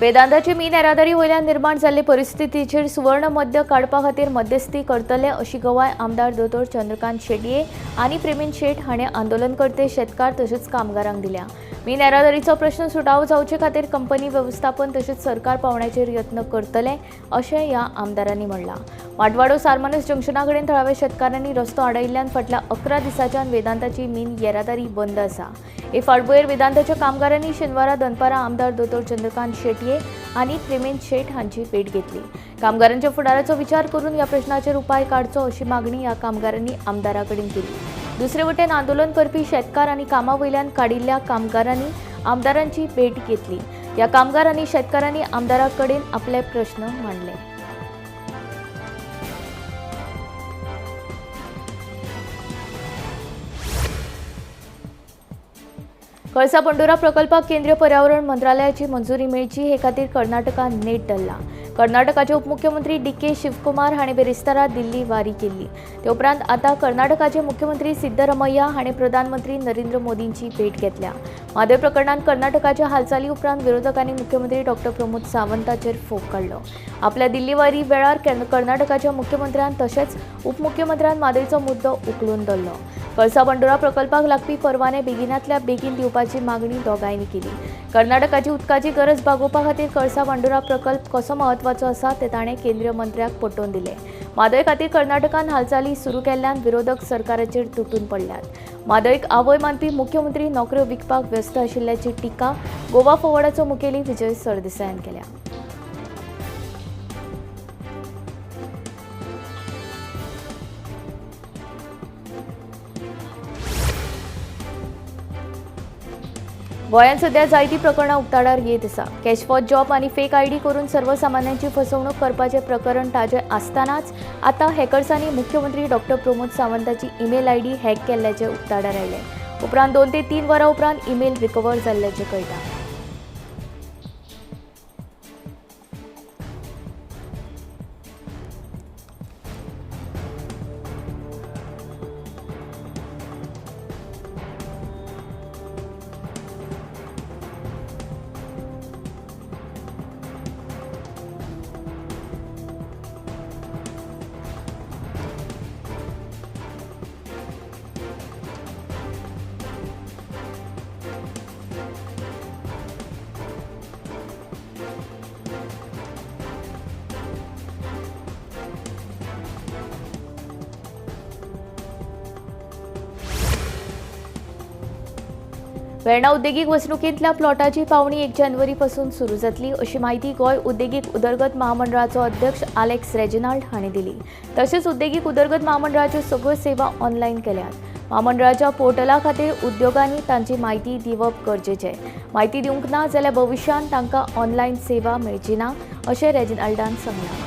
वेदांताची मीन येरादारी वयल्यान निर्माण जाल्ले परिस्थितीचेर सुवर्ण मध्य काडपा खातीर मध्यस्थी करतले अशी गवाय आमदार दोतोर चंद्रकांत शेटये आनी प्रेमेंद शेट हाणें आंदोलनकर्ते शेतकार तशेंच कामगारांक दिल्या। मीन येरादारीचो प्रश्न सुटावो जावचे खातीर कंपनी वेवस्थापन तशेंच सरकार पावण्याचेर यत्न करतले अशें ह्या आमदारांनी म्हणलां। माटवाडो सारमानस जंक्शना कडेन थळाव्या शेतकारांनी रस्तो आडायिल्ल्यान फाटल्या 11 दिसांच्यान वेदांताची मीन येरादारी बंद आसा। हे फाटभुंयेर वेदांताच्या कामगारांनी शेनवारा दनपारां आमदार दोतोर चंद्रकांत शेटये आनी प्रेमेंद शेट हांची भेट घेतली। कामगारांच्या फुडाराचो विचार करून ह्या प्रश्नाचेर उपाय काडचो अशी मागणी ह्या कामगारांनी आमदारा कडेन केली। दुसरे वटेन आंदोलन करपी शेतकार आनी कामा वयल्यान काडिल्ल्या कामगारांनी आमदारांची भेट घेतली। ह्या कामगार आनी शेतकारांनी आमदारा कडेन आपले प्रश्न मांडले। कळसा पंडुरा प्रकल्पाक केंद्रीय पर्यावरण मंत्रालयाची मंजुरी मेळची हे खातीर कर्नाटकान नेट धरला। कर्नाटकाचे उपमुख्यमंत्री डी.के. शिवकुमार हाणें बेरेस्तारा दिल्ली वारी केल्ली। ते उपरांत आतां कर्नाटकाचे मुख्यमंत्री सिद्धरमय्या हाणें प्रधानमंत्री नरेंद्र मोदींची भेट घेतल्या। म्हादय प्रकरणांत कर्नाटकाच्या हालचाली उपरांत विरोधकांनी मुख्यमंत्री डॉक्टर प्रमोद सावंताचेर फोग काडलो। आपल्या दिल्ली वारी वेळार कर्नाटकाच्या मुख्यमंत्र्यान तशेंच उपमुख्यमंत्र्यान म्हादयचो मुद्दो उखलून धरलो। कळसा बंडोरा प्रकल्पाक लागपी परवाने बेगिनातल्या बेगीन दिवपाची मागणी दोगांयनी केली। कर्नाटकाची उदकाची गरज भागोवपा खातीर कळसा भांडुरा प्रकल्प कसो म्हत्वाचो आसा ते ताणें केंद्रीय मंत्र्याक पटोवन दिलें। म्हादय खातीर कर्नाटकान हालचाली सुरू केल्ल्यान विरोधक सरकाराचेर तुटून पडल्यात। म्हादयक आवय मानपी मुख्यमंत्री नोकऱ्यो विकपाक व्यस्त आशिल्ल्याची टिका गोवा फॉरवर्डाचो मुखेली विजय सरदेसायान केल्या। गोंयांत सध्या जायतीं प्रकरणां उक्ताडार येत आसा। कॅश फॉर जॉब आनी फेक आयडी करून सर्वसामान्यांची फसवणूक करपाचें प्रकरण ताजें आसतनाच आतां हॅकर्सांनी मुख्यमंत्री डॉक्टर प्रमोद सावंताची ईमेल आयडी हॅक केल्ल्याचें उक्ताडार आयलें। उपरांत 2 ते 3 वरां उपरांत ईमेल रिकवर जाल्ल्याचें कळटा। वेर्णा उद्देगीक वसणुकेंतल्या प्लॉटाची पावणी 1 जानेवारी पासून सुरू जातली अशी माहिती गोंय उद्देगीक उदरगत महामंडळाचो अध्यक्ष आलेक्स रेजिनाल्ड हांणी दिली। तशेंच उद्देगीक उदरगत महामंडळाच्यो सगळ्यो सेवा ऑनलायन केल्यात। महामंडळाच्या पोर्टला खातीर उद्योगांनी तांची माहिती दिवप गरजेचें। माहिती दिवंक ना जाल्यार भविश्यांत तांकां ऑनलायन सेवा मेळची ना अशें रेजिनाल्डान सांगलां।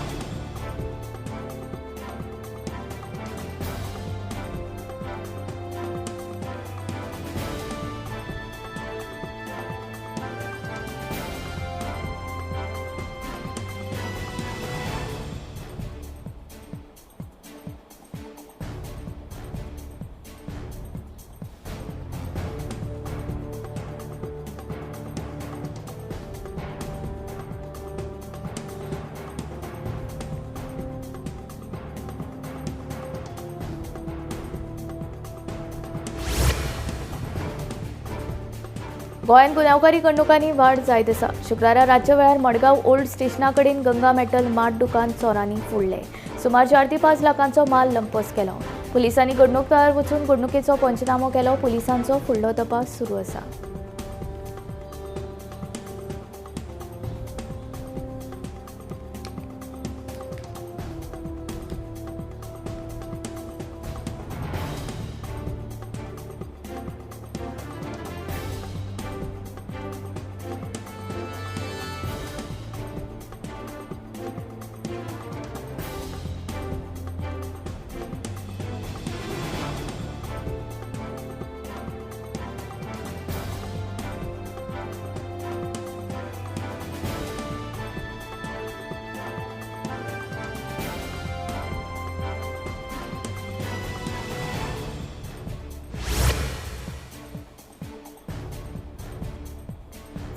गोंयांत गुन्यांवकारी घडणुकांनी वाड जायत आसा। शुक्रारा रातच्या वेळार मडगांव ओल्ड स्टेशना कडेन गंगा मेटल मार्ट दुकान चोरांनी फोडलें। सुमार 4 ते 5 लाखांचो माल लंपस केलो। पुलिसांनी घडणूक थळार वचून घडणुकेचो पंचनामो केलो। पुलिसांचो फुडलो तपास सुरू आसा।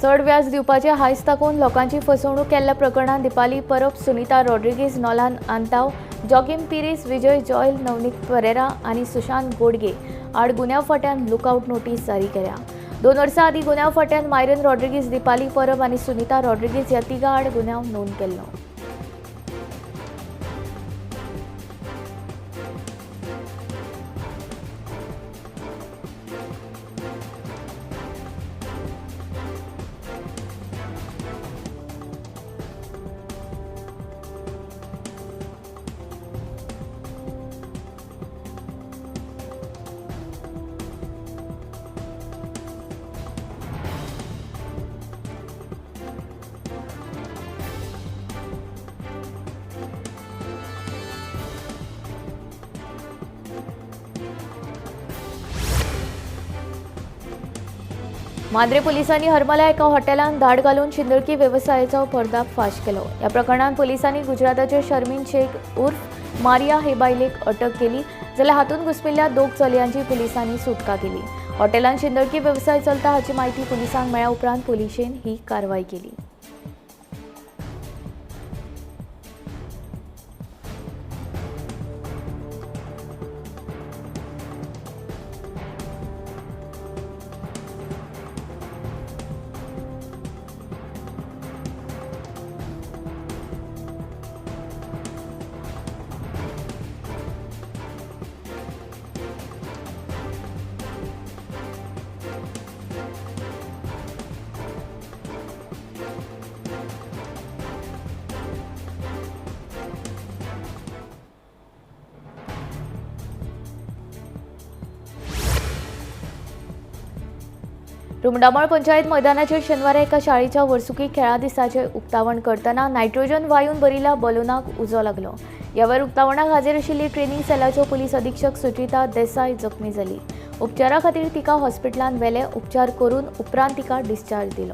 चड व्याज दिवपाचे हांयस दाखोवन लोकांची फसवणूक केल्ल्या प्रकरणांत दीपाली परब, सुनीता रॉड्रिगीज, नोलान आंताव, जॉकीम पिरीस, विजय जॉयल, नवनीत परेरा आनी सुशांत गोडगे आड गुन्यांव फांट्यान लुकआवट नोटीस जारी केल्या. 2 वर्सां आदीं गुन्यांव फांट्यान मायरन रॉड्रिगीज, दीपाली परब आनी सुनीता रॉड्रिगीज ह्या तिगां आड गुन्यांव नोंद केल्लो. मांद्रे पोलिसांनी हरमला एका हॉटेलांत धाड घालून शिंदळकी वेवसायाचो पर्दाफाश केलो. ह्या प्रकरणांत पोलिसांनी गुजराताचे शर्मिन शेख उर्फ मारिया हे बायलेक अटक केली, जाल्यार हातूंत घुसपिल्ल्या 2 चलयांची पोलिसांनी सुटका केली. हॉटेलांत शिंदळकी वेवसाय चलता हाची म्हायती पोलिसांक मेळ्ळ्या उपरांत पोलिशेन ही कारवाय केली. रुमडामळ पंचायत मैदानाचेर शेनवारा एका शाळेच्या वर्सुकी खेळा दिसाचें उक्तावण करतना नायट्रोजन वायून भरिल्ल्या बलूनाक उजो लागलो. ह्या वेळार उक्तावणाक हाजीर आशिल्ली ट्रेनिंग सेलाच्यो पुलीस अधीक्षक सुचिता देसाय जखमी जाली. उपचारा खातीर तिका हॉस्पिटलांत व्हेले. उपचार करून उपरांत तिका डिस्चार्ज दिलो.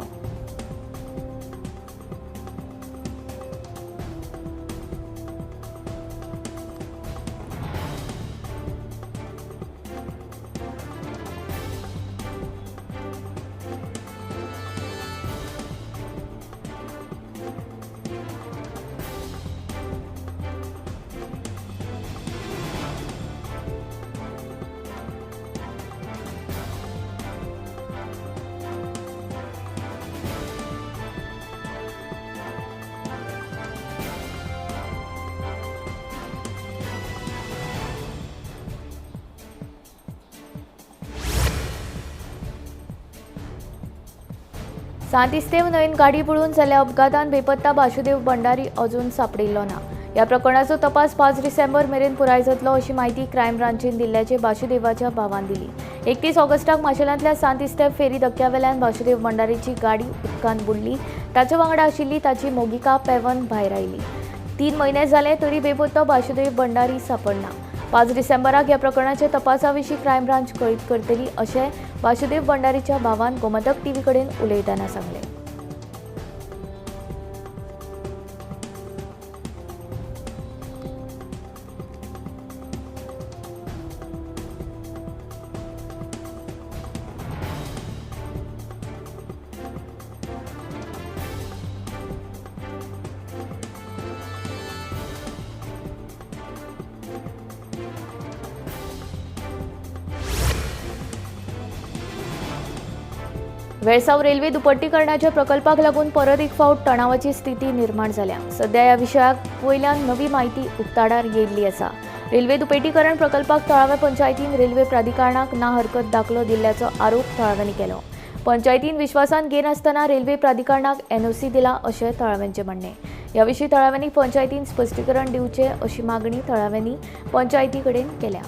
सांत इस्तेव न्हंयेन गाडी बुडून जाल्ल्या अपघातान बेपत्ता बाशुदेव भंडारी अजून सापडिल्लो ना. ह्या प्रकरणाचो तपास 5 डिसेंबर मेरेन पुराय जातलो अशी म्हायती क्रायम ब्रांचीन दिल्ल्याचें बाशुदेवाच्या भावान दिली. 31 ऑगस्टाक माशेलांतल्या सांत इस्तेव फेरी धक्क्यावेल्यान बाशुदेव भंडारीची गाडी उदकांत बुडली. ताच्या वांगडा आशिल्ली ताची मोगिका पेवन भायर आयली. 3 म्हयने जाले तरी बेपत्तो बाशुदेव भंडारी सापडना. 5 डिसेंबराक ह्या प्रकरणाच्या तपासा विशीं क्रायम ब्रांच कळीत करतली अशें वासुदेव भंडारीच्या भावान गोमंतक टीव्ही कडेन उलयतना सांगलें. वेळसाव रेल्वे दुपट्टीकरणाच्या प्रकल्पाक लागून परत एक फावट तणावाची स्थिती निर्माण जाल्या. सध्या ह्या विशयाक वयल्यान नवी म्हायती उक्ताडार येयल्ली आसा. रेल्वे दुपेटीकरण प्रकल्पाक थळाव्या पंचायतीन रेल्वे प्राधिकरणाक ना हरकत दाखलो दिल्ल्याचो आरोप थळाव्यांनी केलो. पंचायतीन विश्वासान घेनासतना रेल्वे प्राधिकरणाक एनओसी दिला अशें थळाव्यांचें म्हणणें. ह्या विशीं थळाव्यांनी पंचायतीन स्पश्टीकरण दिवचें अशी मागणी थळाव्यांनी पंचायती कडेन केल्या.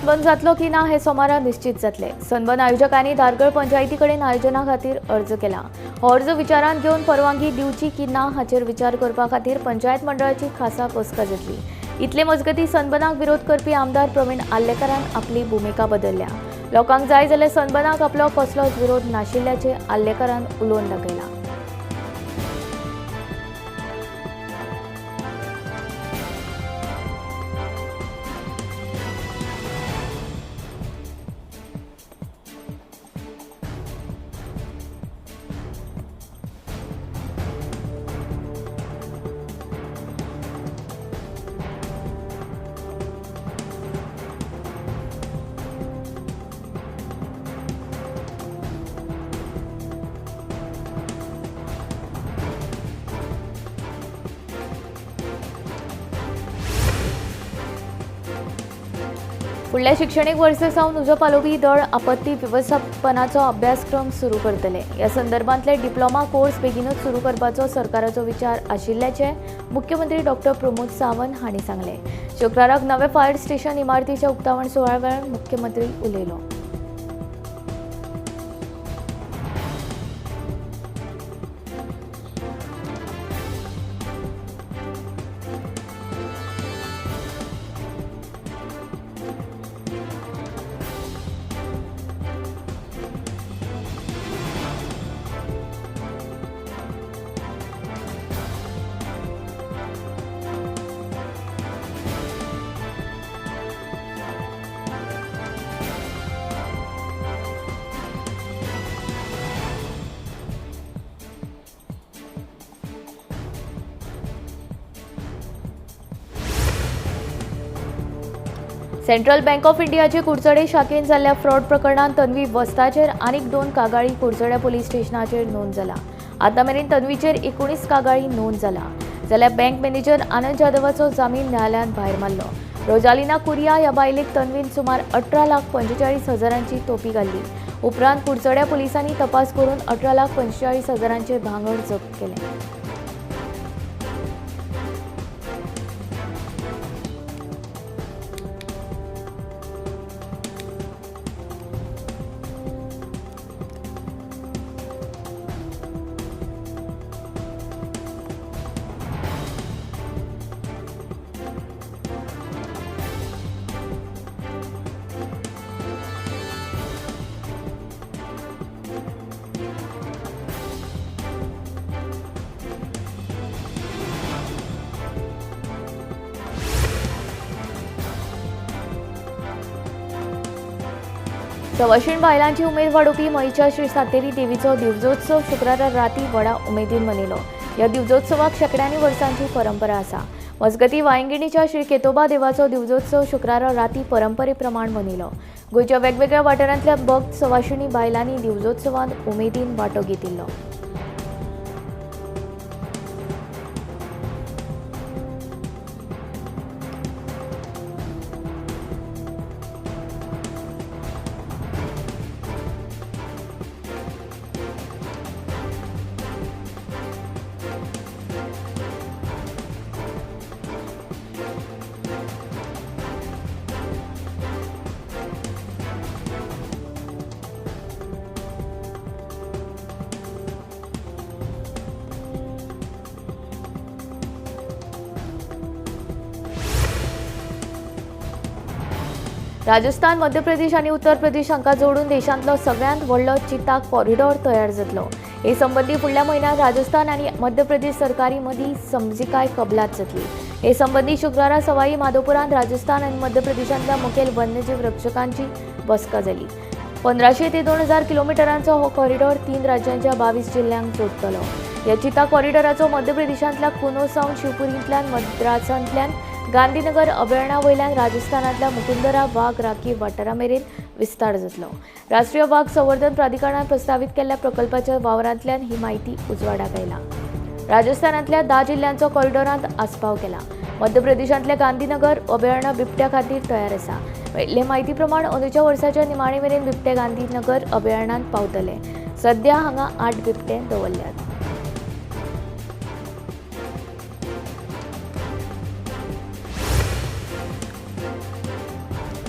सनबर्न जातलो की ना हे सोमारा निश्चित जातले। सनबर्न आयोजकांनी धारगळ पंचायती कडेन आयोजना खातीर अर्ज केला। हो अर्ज विचारांत घेवन परवानगी दिवची की ना हाचेर विचार करपा खातीर पंचायत मंडळाची खासा बसका जातली। इतले मजगती सनबर्नाक विरोध करपी आमदार प्रवीण आर्लेकारान आपली भुमिका बदलल्या। लोकांक जाय जाल्यार सनबर्नाक आपलो कसलोच विरोध नाशिल्ल्याचें आर्लेकारान उलोवन दाखयलां। फुडल्या शिक्षणीक वर्सा सावन उजो पालोवपी दळ आपत्ती वेवस्थापनाचो अभ्यासक्रम सुरू करतले। ह्या संदर्भांतले डिप्लोमा कोर्स बेगीनूच सुरू करपाचो सरकाराचो विचार आशिल्ल्याचें मुख्यमंत्री डॉक्टर प्रमोद सावंत हांणी सांगलें। शुक्राराक नवे फायर स्टेशन इमारतीच्या उक्तावण सुवाळ्या वेळार मुख्यमंत्री उलयलो। सेंट्रल बँक ऑफ इंडियाचे कुडचडे शाखेन जाल्ल्या फ्रॉड प्रकरणांत तन्वी वस्ताचेर आनीक 2 कागाळी कुडचड्या पुलीस स्टेशनाचेर नोंद जाला। आतां मेरेन तन्वीचेर 19 कागाळी नोंद जाला। जाल्यार बँक मॅनेजर आनंद जाधवाचो जामीन न्यायालयान भायर मारलो। रोजालिना कुरिया ह्या बायलेक तन्वीन सुमार 18,45,000 तोपी घाल्ली। उपरांत कुडचड्या पुलिसांनी तपास करून 18,45,000 भांगर जप्त केलें। सवाशीण बायलांची उमेद वाडोवपी मयच्या श्री सातेरी देवीचो दिवजोत्सव शुक्रारा राती व्हडा उमेदीन मनयलो। ह्या दिवजोत्सवाक शेंकड्यांनी वर्सांची परंपरा आसा। मजगती वायंगिणीच्या श्री केतोबा देवाचो दिवजोत्सव शुक्रारा राती परंपरे प्रमाण मनयलो। गोंयच्या वेगवेगळ्या वाठारांतल्या भक्त सवाशिणी बायलांनी दिवजोत्सवांत उमेदीन वांटो घेतिल्लो। राजस्थान, मध्य प्रदेश आनी उत्तर प्रदेश हांकां जोडून देशांतलो सगळ्यांत व्हडलो चिता कॉरिडॉर तयार जातलो। हे संबंदी फुडल्या म्हयन्यांत राजस्थान आनी मध्य प्रदेश सरकारी मदीं समजिकाय कबलात जातली। हे संबंदी शुक्रारा सवाई माधोपुरांत राजस्थान आनी मध्य प्रदेशांतल्या मुखेल वन्यजीव रक्षकांची बसका जाली। 1500 ते 2000 किलोमिटरांचो हो कॉरिडॉर 3 राज्यांच्या 22 जिल्ल्यांक जोडटलो। ह्या चिता कॉरिडॉराचो मध्य प्रदेशांतल्या कुनो सावन शिवपुरींतल्यान, मद्रासांतल्यान गांधीनगर अभयारण्या वयल्यान राजस्थानांतल्या मुकुंदरा वाग राखीव वाठारा मेरेन विस्तार जातलो। राष्ट्रीय वाग संवर्धन प्राधिकरणान प्रस्तावित केल्ल्या प्रकल्पाच्या वावरांतल्यान ही माहिती उजवाडाक आयला। राजस्थानांतल्या 10 जिल्ल्यांचो कॉरिडॉरांत आस्पाव केला। मध्य प्रदेशांतल्या गांधीनगर अभयारण्य बिबट्या खातीर तयार आसा। मेळिल्ले म्हायती प्रमाण अंदूच्या वर्साच्या निमाणे मेरेन बिबटे गांधीनगर अभयारण्यांत पावतले। सध्या हांगा 8 बिबटे दवरल्यात।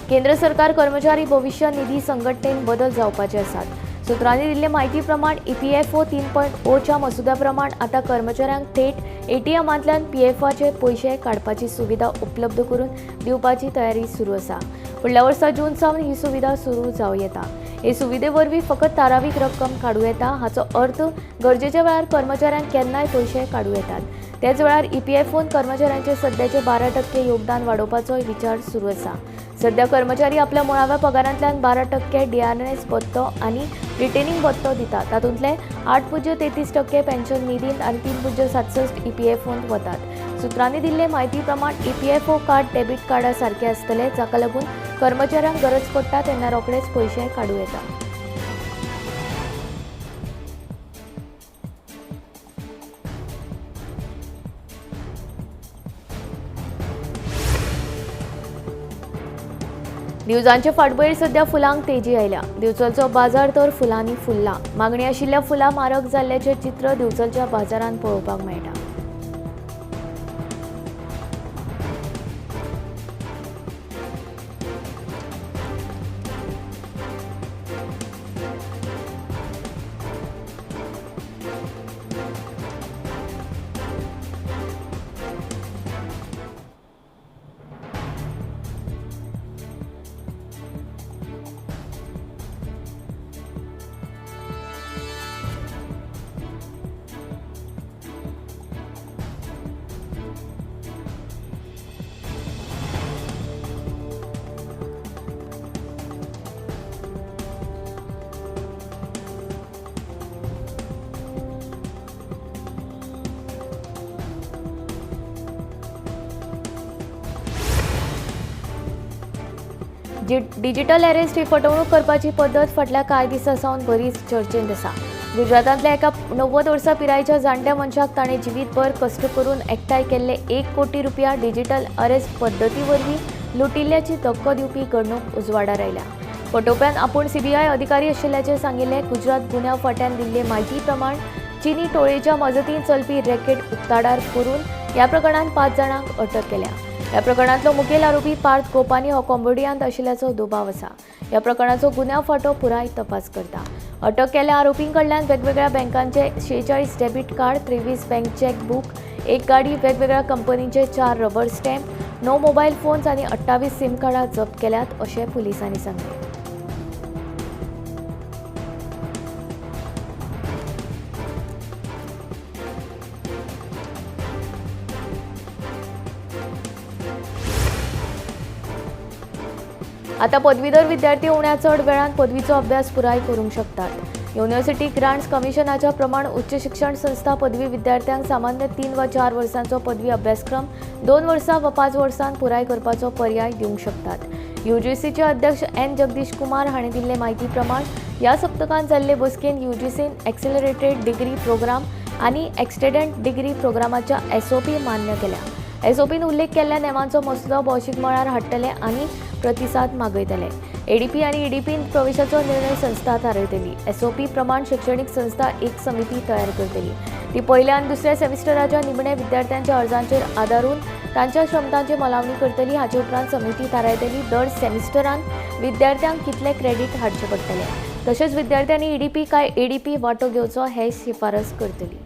केंद्र सरकार कर्मचारी भविष्य निधी संघटनेन बदल जावपाचे आसात। सूत्रांनी दिल्ले म्हायती प्रमाण ईपीएफओ 3.0च्या मसुद्या प्रमाण आतां कर्मचाऱ्यांक थेट एटीएमांतल्यान पीएफाचे पयशे काडपाची सुविधा उपलब्ध करून दिवपाची तयारी सुरू आसा। फुडल्या वर्सा जून सावन ही सुविधा सुरू जावं येता। हे सुविधे वरवीं फकत थारावीक रक्कम काडूं येता। हाचो अर्थ गरजेच्या वेळार कर्मचाऱ्यांक केन्नाय पयशे काडूं येतात। त्याच वेळार ईपीएफओन कर्मचाऱ्यांचे सद्याचे 12% योगदान वाडोवपाचोय विचार सुरू आसा। सध्या कर्मचारी आपल्या मुळाव्या पगारांतल्यान 12% डीआरएस भत्तो आनी रिटेनिंग भत्तो दितात। तातूंतले 8.33% पेन्शन निधींत आनी 3.67 ईपीएफओंत वतात। सूत्रांनी दिल्ले म्हायती प्रमाण ईपीएफओ कार्ड डेबीट कार्डा सारके आसतले, जाका लागून कर्मचाऱ्यांक गरज पडटा तेन्ना रोखडेच पयशे काडूं येता। दिवजांचे फाटभुंयेर सध्या फुलांक तेजी आयल्या। दिवचलचो बाजार तर फुलांनी फुल्ला। मागणी आशिल्ल्या फुलां म्हारग जाल्ल्याचें चित्र दिवचलच्या बाजारांत पळोवपाक मेळटा। डिजिटल अरेस्ट ही फटवणूक करपाची पद्दत फाटल्या कांय दिसां सावन बरीच चर्चेंत आसा। गुजरातांतल्या एका 90 वर्सां पिरायेच्या जाणट्या मनशाक ताणें जिवीतभर कश्ट करून एकठांय केल्ले 1 कोटी रुपया डिजिटल अरेस्ट पद्दती वरवीं लुटिल्ल्याची धक्को दिवपी घडणूक उजवाडार आयल्या। फटोवप्यान आपूण सीबीआय अधिकारी आशिल्ल्याचें सांगिल्लें। गुजरात गुन्यांव फांट्यान दिल्ले म्हायती प्रमाण चीनी टोळयेच्या मजतीन चलपी रॅकेट उक्ताडार करून ह्या प्रकरणांत 5 जाणांक अटक केल्या। ह्या प्रकरणांतलो मुखेल आरोपी पार्थ गोपानी हो कंबोडियांत आशिल्ल्याचो दुबाव आसा। ह्या प्रकरणाचो गुन्यांव फांटो पुराय तपास करता। अटक केल्ल्या आरोपीं कडल्यान वेगवेगळ्या बँकांचे 46 debit card, 23 bank check book, 1 गाडी, वेगवेगळ्या कंपनींचे 4 रबर स्टॅम्प, 9 मोबायल फोन्स आनी 28 सिम कार्डां जप्त केल्यात अशें पुलिसांनी सांगलें। आता पदवीधर विद्यार्थी उण्या चड वेळान पदवीचो अभ्यास पुराय करूंक शकतात। युनिव्हर्सिटी ग्रांट्स कमिशनाच्या प्रमाण उच्च शिक्षण संस्था पदवी विद्यार्थ्यांक सामान्य 3 वा 4 वर्सांचो पदवी अभ्यासक्रम 2 वर्सां वा 5 वर्सां पुराय करपाचो पर्याय दिवंक शकतात। यूजीसीचे अध्यक्ष एन जगदीश कुमार हांणी दिल्ले म्हायती प्रमाण ह्या सप्तकांत जाल्ले बसकेन यूजीसीन एक्सेलरेटेड डिग्री प्रोग्राम आनी एक्सटेंडेड डिग्री प्रोग्रामाच्या एसओपी मान्य केल्या। एसओपीन उल्लेख केल्ल्या नेमांचो मसुदो भौशीक मळार हाडटले आनी प्रतिसाद मागयतले। एडीपी आनी ईडीपीन प्रवेशाचो निर्णय संस्था थारायतली। एसओपी प्रमाण शिक्षणीक संस्था एक समिती तयार करतली। ती पयल्या आनी दुसऱ्या सेमिस्टराच्या निमणे विद्यार्थ्यांच्या अर्जांचेर आदारून तांच्या क्षमतांची मोलावणी करतली। हाचे उपरांत समिती थारायतली दर सेमिस्टरान विद्यार्थ्यांक कितले क्रेडीट हाडचे पडटले, तशेंच विद्यार्थ्यांनी ईडीपी काय एडीपी वांटो घेवचो हे शिफारस करतली।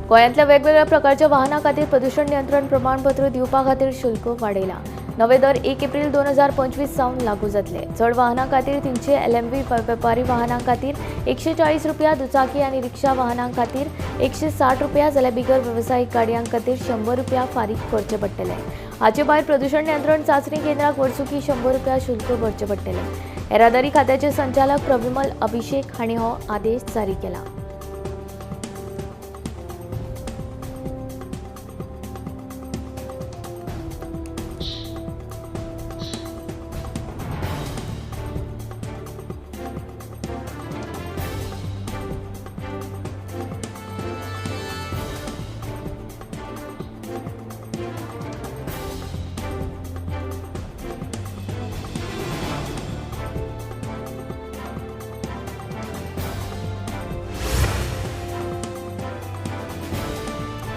गोंयांतल्या वेगवेगळ्या प्रकारच्या वाहनां खातीर प्रदूषण नियंत्रण प्रमाणपत्र दिवपा खातीर शुल्क वाडयलां। नवे दर 1 एप्रील 2025 सावन लागू जातले। चड वाहनां खातीर 300 एलएमव्ही, वेपारी वाहनां खातीर 140 रुपया, दुचाकी आनी रिक्षा वाहनां खातीर 160 रुपया जाल्यार बिगर वेवसायीक गाडयां खातीर 100 रुपया फारीक करचे पडटले। हाचे भायर प्रदूषण नियंत्रण चांचणी केंद्राक वर्सुकी 100 रुपया शुल्क भरचे पडटले। येरादारी खात्याचे संचालक प्रविमल अभिषेक हांणी हो आदेश जारी केला।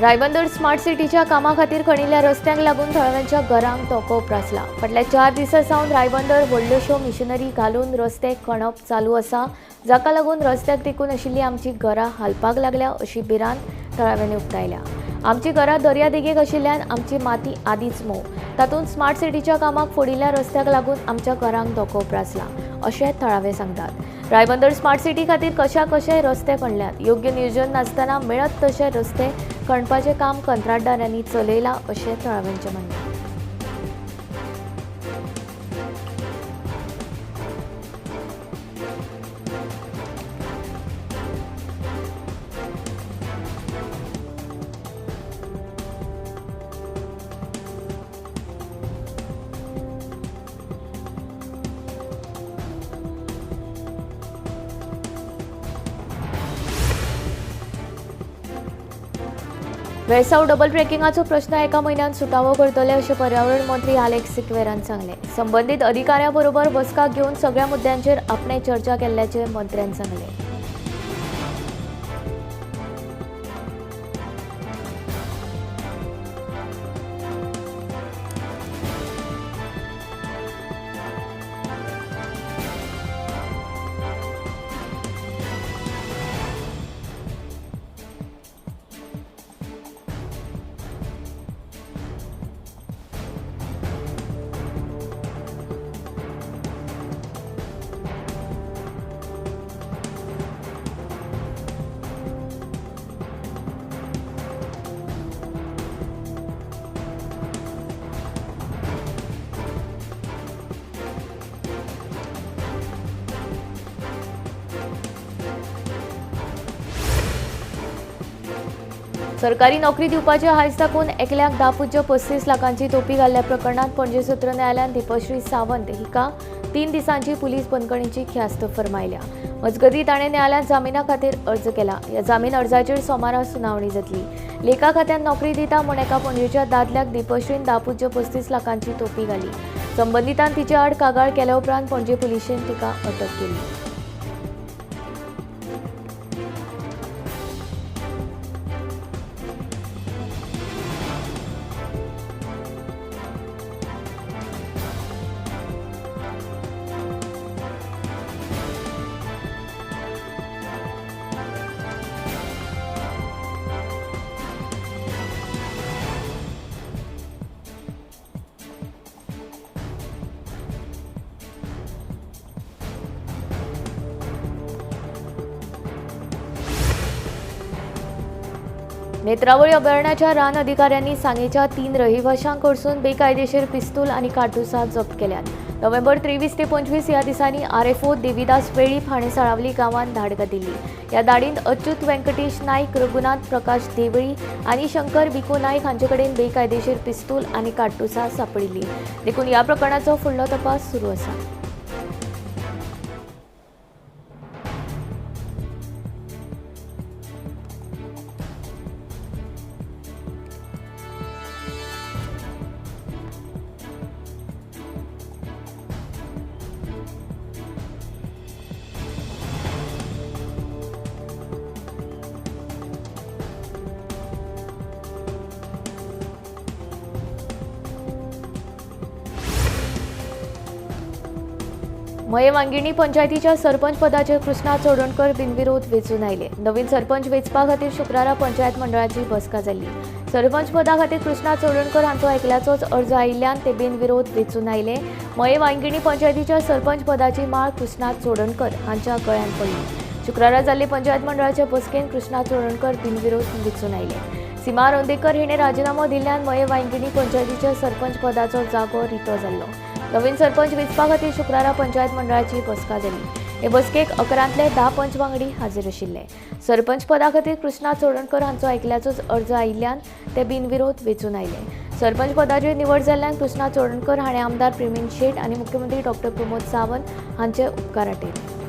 रायबंदर स्मार्ट सिटीच्या कामा खातीर खणिल्ल्या रस्त्यांक लागून थळाव्यांच्या घरांक धोको उप्रासला. फाटल्या 4 दिसां सावन रायबंदर व्हडल्योश्यो मिशनरी घालून रस्ते खणप चालू आसा, जाका लागून रस्त्याक तेंकून आशिल्ली आमची घरां हालपाक लागल्या अशी भिरांत थळाव्यांनी उक्तायल्या. आमची घरां दर्यादेगेक आशिल्ल्यान आमची माती आदींच मोव, तातूंत स्मार्ट सिटीच्या कामाक फोडिल्ल्या रस्त्याक लागून आमच्या घरांक धोको उप्रासला अशें थळावे सांगतात. रायबंदर स्मार्ट सिटी खातीर कशा कशे रस्ते खणल्यात, योग्य नियोजन नासतना मेळत तशे रस्ते खणपाचें काम कंत्राटदारांनी चलयलां अशें थळाव्यांचें म्हणणें. वेळसाव डबल ट्रेकिंगाचो प्रश्न एका म्हयन्यान सुटावो करतले अशें पर्यावरण मंत्री आलेक्स सिक्वेरान सांगलें. संबंदीत अधिकाऱ्यां बरोबर बसका घेवन सगळ्या मुद्द्यांचेर आपणे चर्चा केल्ल्याचें मंत्र्यान सांगलें. सरकारी नोकरी दिवपाचे हांयस दाखोवन एकल्याक 10.35 लाखांची तोपी घाल्ल्या प्रकरणांत पणजे सत्र न्यायालयान दीपश्री सावंत हिका 3 दिसांची पुलीस बंदखणीची ख्यास्त फर्मायल्या. मजगतीं ताणें न्यायालयांत जामिना खातीर अर्ज केला. ह्या जामीन अर्जाचेर सोमारा सुनावणी जातली. लेखा खात्यान नोकरी दिता म्हूण एका पणजेच्या दादल्याक दीपश्रीन 10.35 लाखांची तोपी घाली. संबंदितान तिचे आड कागाळ केल्या उपरांत पणजे पुलिशेन तिका अटक केली. नेत्रावळी अभयारण्याच्या रान अधिकाऱ्यांनी सांगेच्या 3 रहिवाशांकडसून बेकायदेशीर पिस्तूल आनी काडतुसां जप्त केल्यात. नोव्हेंबर 23 ते 25 ह्या दिसांनी RFO Devidas Velip हाणें साळावली गांवांत धाड घातिल्ली. ह्या धाडींत अच्युत व्यंकटेश नायक, रघुनाथ प्रकाश देवळी आनी शंकर भिकू नायक हांचे कडेन बेकायदेशीर पिस्तूल आनी काडतुसां सांपडिल्ली. देखून ह्या प्रकरणाचो फुडलो तपास सुरू आसा. मये वांगिणी पंचायतीच्या सरपंच पदाचेर कृष्णा चोडणकर बिनविरोध वेंचून आयले. नवीन सरपंच वेंचपा खातीर शुक्रारा पंचायत मंडळाची बसका जाल्ली. सरपंच पदा खातीर कृष्णा चोडणकर हांचो एकल्याचोच अर्ज आयिल्ल्यान ते बिनविरोध वेंचून आयले. मये वांगिणी पंचायतीच्या सरपंच पदाची माळ कृष्णा चोडणकर हांच्या गळ्यांत पडली. शुक्रारा जाल्ले पंचायत मंडळाचे बसकेन कृष्णा चोडणकर बिनविरोध वेंचून आयले. सीमा रोंदेकर हिणें राजिनामो दिल्ल्यान मये वांगिणी पंचायतीच्या सरपंच पदाचो जागो रितो जाल्लो. नवीन सरपंच वेंचपा खातीर शुक्रारा पंचायत मंडळाची बसका जाली. हे बसकेक 11 10 पंच वांगडी हाजीर आशिल्ले. सरपंच पदा खातीर कृष्णा चोडणकर हांचो एकल्याचोच अर्ज आयिल्ल्यान ते बिनविरोध वेंचून आयले. सरपंच पदाचेर निवड जाल्ल्यान कृष्णा चोडणकर हाणें आमदार प्रेमीन शेट आनी मुख्यमंत्री डॉक्टर प्रमोद सावंत हांचे उपकार आटयले.